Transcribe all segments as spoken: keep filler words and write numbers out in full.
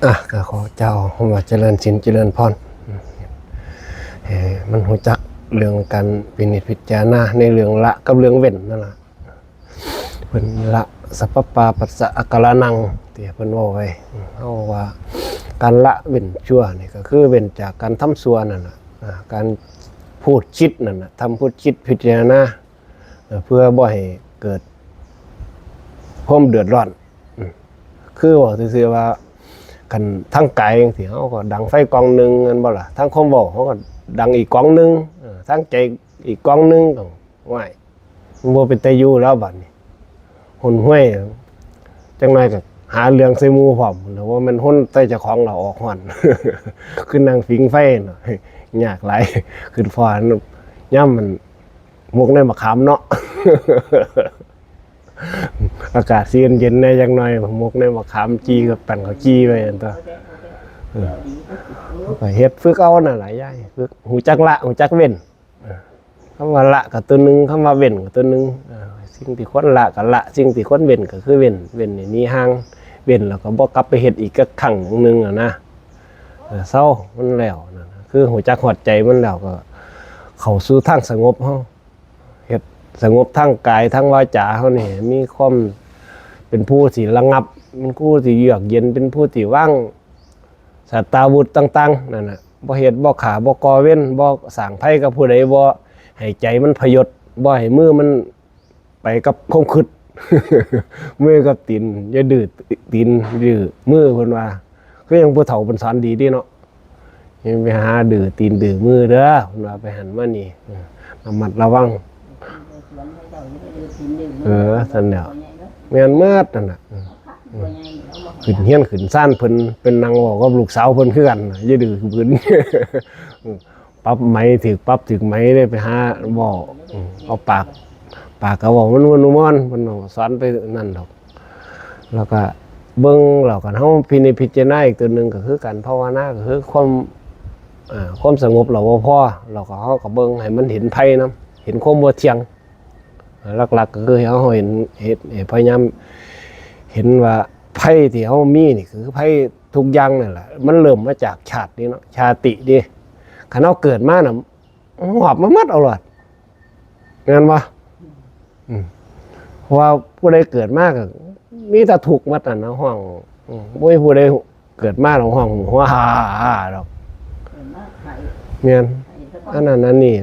อ่ะ ก็ขอเจ้าคำว่าเจริญศีลเจริญพร ให้มันรู้จักเรื่องการพินิจพิจารณาในเรื่องละกับเรื่องเว้นนั่นล่ะ เพิ่นละ สัพพปาปัสสะอาการานัง ที่เพิ่นเว้าไว้ เฮาว่าการละเว้นชั่วนี่ก็คือเว้นจากการทำชั่วนั่นล่ะ อ่า การพูดคิดนั่นน่ะ ทำพูดคิดพิจารณา เอ่อ เพื่อบ่ให้เกิดความเดือดร้อน อืม คือเว้าซื่อๆว่า คันทางกายจั่งซี้ เฮาก็ดังไฟกองหนึ่งแม่นบ่ล่ะ ทางความเว้าเฮาก็ดังอีกกองหนึ่ง เออ ทางใจอีกกองหนึ่ง ก็ ว้าย มันบ่เป็นตาอยู่แล้วบัดนี้ หนห้วย จักหน่อยก็หาเรื่องใส่หมู่พร้อม แล้วว่ามันหนใส่เจ้าของเราออกฮ้อน คือนั่งผิงไฟเนาะ ยากหลาย คือพอยามมันหมกในมะขามเนาะ อากาศสิเย็นๆแหน่จักหน่อย หมกในมะขาม จี่กับปั่นข้าวจี่ไปนั่นตั๊ว เออ ก็เฮ็ดฝึกเอานั่นล่ะยาย ฝึก รู้จักละ รู้จักเว้น เออ คำว่าละก็ตัวหนึ่ง คำว่าเว้นก็ตัวหนึ่ง เออ สิ่งที่ควรละก็ละ สิ่งที่ควรเว้นก็คือเว้น เว้นนี่หนีห่าง เว้นแล้วก็บ่กลับไปเฮ็ดอีกจักครั้งหนึ่งอะนะ เออ เซามันแล้วนั่นน่ะ คือรู้จักฮอดใจมันแล้วก็เข้าสู่ทางสงบเฮา เฮ็ดสงบทางกายทางวาจาเฮานี่ มีความเป็นผู้ที่ระงับ เป็นผู้ที่เยือกเย็น เป็นผู้ที่วางสัตตาวุธต่างๆนั่นน่ะ บ่เฮ็ด บ่ฆ่า บ่ก่อเวร บ่สร้างภัยกับผู้ใด บ่ให้ใจมันพยศ บ่ให้มือมันไปกับความคิด มือกับตีน อย่าดื้อตีนดื้อมือ เพิ่นว่า คือยังผู้เฒ่าเพิ่นสอนดีเด้เนาะ อย่าไปหาดื้อตีนดื้อมือเด้อ เพิ่นว่าไปหั้นมานี่ เออ ระมัดระวัง เออ ซั่นแหล้ว แม่นหมดนั่นน่ะ เออ เออ ขึ้นเฮือนขึ้นซานเพิ่น เป็นนั่งเว้ากับลูกสาวเพิ่นคือกันน่ะ อย่าดื้อคือเพิ่น ปรับไหม ถืกปรับถืกไหม ได้ไปหาเว้า อืม เอาปาก ปากก็เว้าม่วนๆม่วนๆ เพิ่นก็สอนไปนั่นดอก แล้วก็เบิ่ง แล้วก็เฮาพินิจพิจารณาอีกตัวหนึ่ง ก็คือการภาวนา ก็คือความ อ่า ความสงบเราบ่พอ เราก็ เฮาก็เบิ่งให้มันเห็นภัยนำ เห็นความบ่เที่ยง หลักๆก็คือให้เฮาเห็น เห็น ให้พยายามเห็นว่าภัยที่เฮามีนี่ คือภัยทุกอย่างนั่นแหละ มันเริ่มมาจากชาตินี่เนาะ ชาตินี่ คันเฮาเกิดมาน่ะ หอบมาหมดเอาโลด แม่นบ่ อืม เพราะว่าผู้ใดเกิดมาก็มีแต่ทุกข์หมดนั่นนะ ฮ้อง อืม บ่มีผู้ใดเกิดมาแล้วฮ้อง ฮ่าๆๆ ดอก แม่น อันนั้นอันนี้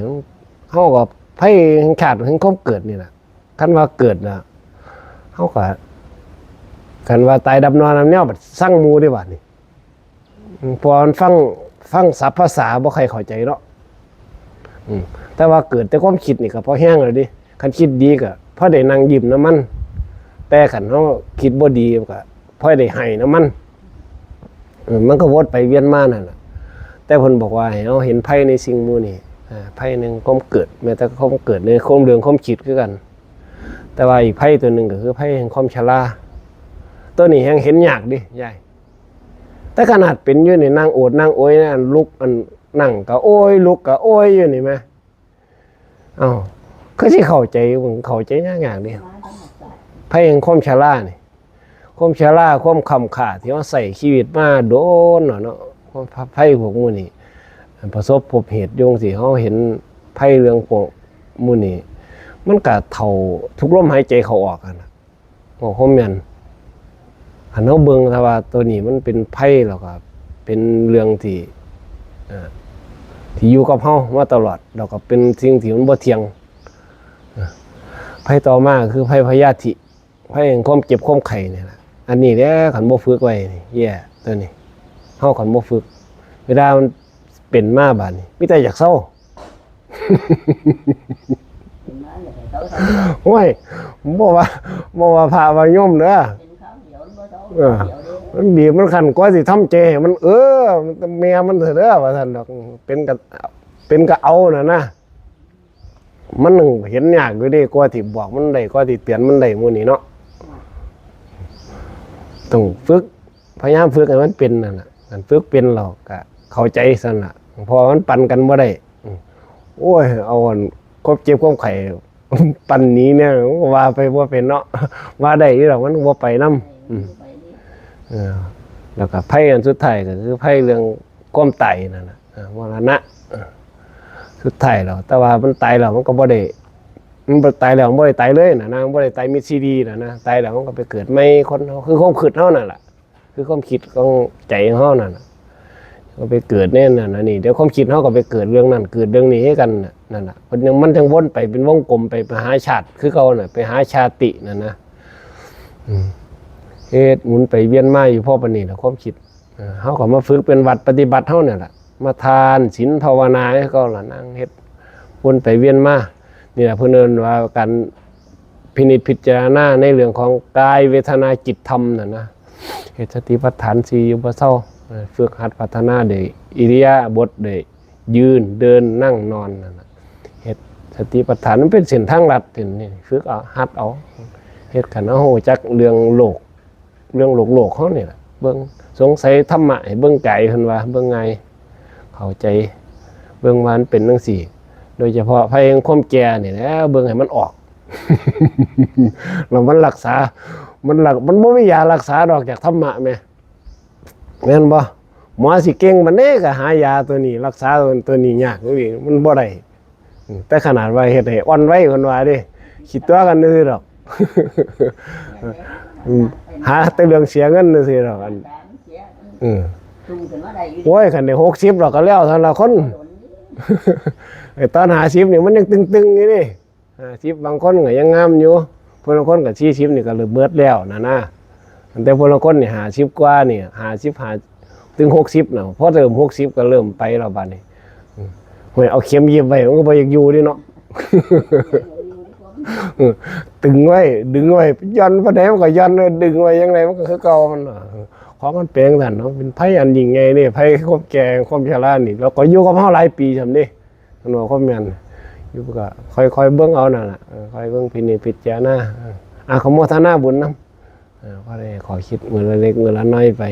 เฮาก็ภัยแห่งชาติแห่งความเกิดนี่แหละ คันว่าเกิดน่ะ เฮาก็ คันว่าตายดับนอนนำแนวบัดซังหมู่เด้บัดนี้ อืม เพราะมันฟัง ฟังศัพท์ภาษาบ่ค่อยเข้าใจเนาะ อืม แต่ว่าเกิดแต่ความคิดนี่ก็พอแฮงแล้วเด้ คันคิดดีก็พอได้นั่งยิ้มนำมัน แต่คันเฮาคิดบ่ดีก็พอได้ไห้นำมัน เออ มันก็วนไปเวียนมานั่นล่ะ แต่เพิ่นบอกว่าให้เฮาเห็นภัยในสิ่งหมู่นี้ อ่า ภัยแห่งความเกิด แม้แต่ความเกิดในความเรื่องความคิดคือกัน แต่ว่าอีกภัยตัวหนึ่งก็คือภัยแห่งความชรา ตัวนี้แฮงเห็นยากเด้ยาย แต่ขนาดเป็นอยู่นี่ นั่งโอดนั่งโอยนะ ลุก อัน นั่งก็โอย ลุกก็โอยอยู่นี่แหม เอ้า คือสิเข้าใจ เข้าใจยากๆเด้ ภัยแห่งความชรานี่ ความชรา ความค้ำค่าที่เฮาใช้ชีวิตมาโดนแล้วเนาะ ความภัยพวกหมู่นี้ ประสบพบเหตุอยู่จั่งซี้ เฮาเห็นภัยเรื่องพวกหมู่นี้ มันก็เท่าทุกลมหายใจเข้าออกหั่นน่ะ บอกความแม่น คันเฮาเบิ่งถ้าว่าตัวนี้มันเป็นภัย แล้วก็เป็นเรื่องที่ เอ่อ ที่อยู่กับเฮามาตลอด แล้วก็เป็นสิ่งที่มันบ่เที่ยง เอ่อ ภัยต่อมาคือภัยพยาธิ ภัยแห่งความเจ็บความไข้นี่ล่ะ อันนี้แหละ คันบ่ฝึกไว้นี่แย่ ตัวนี้ เฮาคันบ่ฝึก เวลามันเป็นมาบาดนี้ มีแต่อยากเซา โอ้ย บ่ว่า บ่ว่าพระว่าโยมเด้อ เออ มันบีบมันคั้น กว่าสิทำใจให้มัน เออ มันแม่มันเถอะเด้อ ว่าซั่นดอก เป็นกะ เป็นกะเอาน่ะนะ มันเห็นยากอยู่เด้ กว่าสิบอกมันได้ กว่าสิเตือนมันได้หมู่นี้เนาะ ต้องฝึก พยายามฝึกให้มันเป็นนั่นน่ะ คันฝึกเป็นแล้วก็เข้าใจซั่นล่ะ เพราะว่ามันปั่นกันบ่ได้ อืม โอ้ย เอาอันความเจ็บความไข้ ปั่นหนีเนี่ย ว่าไปบ่เป็นเนาะ ว่าได้อยู่ดอก มันบ่ไปนำ อืม เออ แล้วก็ภัยอันสุดท้ายก็คือภัยเรื่องความตายนั่นน่ะ เออ มรณะ เออ สุดท้ายแล้ว แต่ว่ามันตายแล้วมันก็บ่ได้ มันบ่ตายแล้วมันบ่ได้ตายเลยน่ะนะ มันบ่ได้ตายมิดซีดีน่ะนะ ตายแล้วมันก็ไปเกิดใหม่ คนเฮา คือความคิดเฮานั่นแหละ คือความคิดของใจของเฮานั่นน่ะ ก็ไปเกิดในนั่นอันนี้ เดี๋ยวความคิดเฮาก็ไปเกิดเรื่องนั้น เกิดเรื่องนี้ให้กันน่ะ นั่นน่ะ มันยัง มันยังวนไปเป็นวงกลมไป ไปหาชาติ คือเก่าน่ะ ไปหาชาตินั่นนะ อืม เฮ็ดหมุนไปเวียนมาอยู่พอปานนี้ล่ะ ความคิด เออ เฮาก็มาฝึกเป็นวัดปฏิบัติเฮาเนี่ยล่ะ มาทานศีลภาวนาให้เขาล่ะ นั่งเฮ็ดวนไปเวียนมา นี่ล่ะเพิ่นเอิ้นว่าการพินิจพิจารณาในเรื่องของกายเวทนาจิตธรรมน่ะนะ เฮ็ดสติปัฏฐานสี่อยู่บ่เซา เออ ฝึกหัดพัฒนาด้วยอิริยาบถ ด้วยยืน เดิน นั่ง นอนนั่นน่ะ เฮ็ดสติปัฏฐานมันเป็นเส้นทางลัด เส้นนี้ ฝึกเอา หัดเอา เฮ็ดคันเฮารู้จักเรื่องโลก เรื่องโลกๆเฮานี่ล่ะ เบิ่ง สงสัยธรรมะให้เบิ่งกาย เพิ่นว่า เบิ่งง่าย เข้าใจ เบิ่งว่ามันเป็นจั่งซี้ โดยเฉพาะภัยแห่งความแก่นี่แหละ เบิ่งให้มันออก แล้วมันรักษา มันรัก มันบ่มียารักษาดอกจากธรรมะแหม แม่นบ่ หมอสิเก่งปานใดก็หายาตัวนี้รักษาตัวนี้ยากอยู่อีก มันบ่ได้ อืม แต่ขนาดว่าเฮ็ดให้อ่อนไหวเพิ่นว่าเด้ คิดตัวกันซื่อๆดอก อืม หาแต่เรื่องเสียเงินซื่อๆดอก อัน อืม โอ้ย คันได้หกสิบดอกก็แล้วซั่นละคน ไอ้ตอนห้าสิบนี่มันยังตึงๆอยู่เด้ ห้าสิบ บางคนก็ยังงามอยู่ ผู้ลางคนก็สี่สิบนี่ก็เริ่มเบิดแล้วนะนะ แต่ผู้ลางคนนี่ห้าสิบกว่านี่ ห้าสิบห้า ถึงหกสิบน่ะ พอเริ่มหกสิบก็เริ่มไปแล้วบัดนี้ อืม โอ้ย เอาเข็มเย็บไว้ มันก็บ่อยากอยู่เด้เนาะ เออ ตึงไว้ ดึงไว้ หย่อนปานใดมันก็หย่อนไว้ ดึงไว้จั่งใดมันก็คือเก่ามันน่ะ ของมันเป็นจั่งซั้นเนาะ เป็นภัยอันยิ่งใหญ่เด้ ภัยความแก่ ความชรานี่ แล้วก็อยู่กับเฮาหลายปีซ่ำเด้ เพิ่นว่าความแม่น อยู่ก็ค่อยๆเบิ่งเอานั่นล่ะ เออ ค่อยเบิ่งพินิจพิจารณา เออ อนุโมทนาบุญนำ เออ พอได้ข้อคิดมื้อละเล็กมื้อละน้อยไป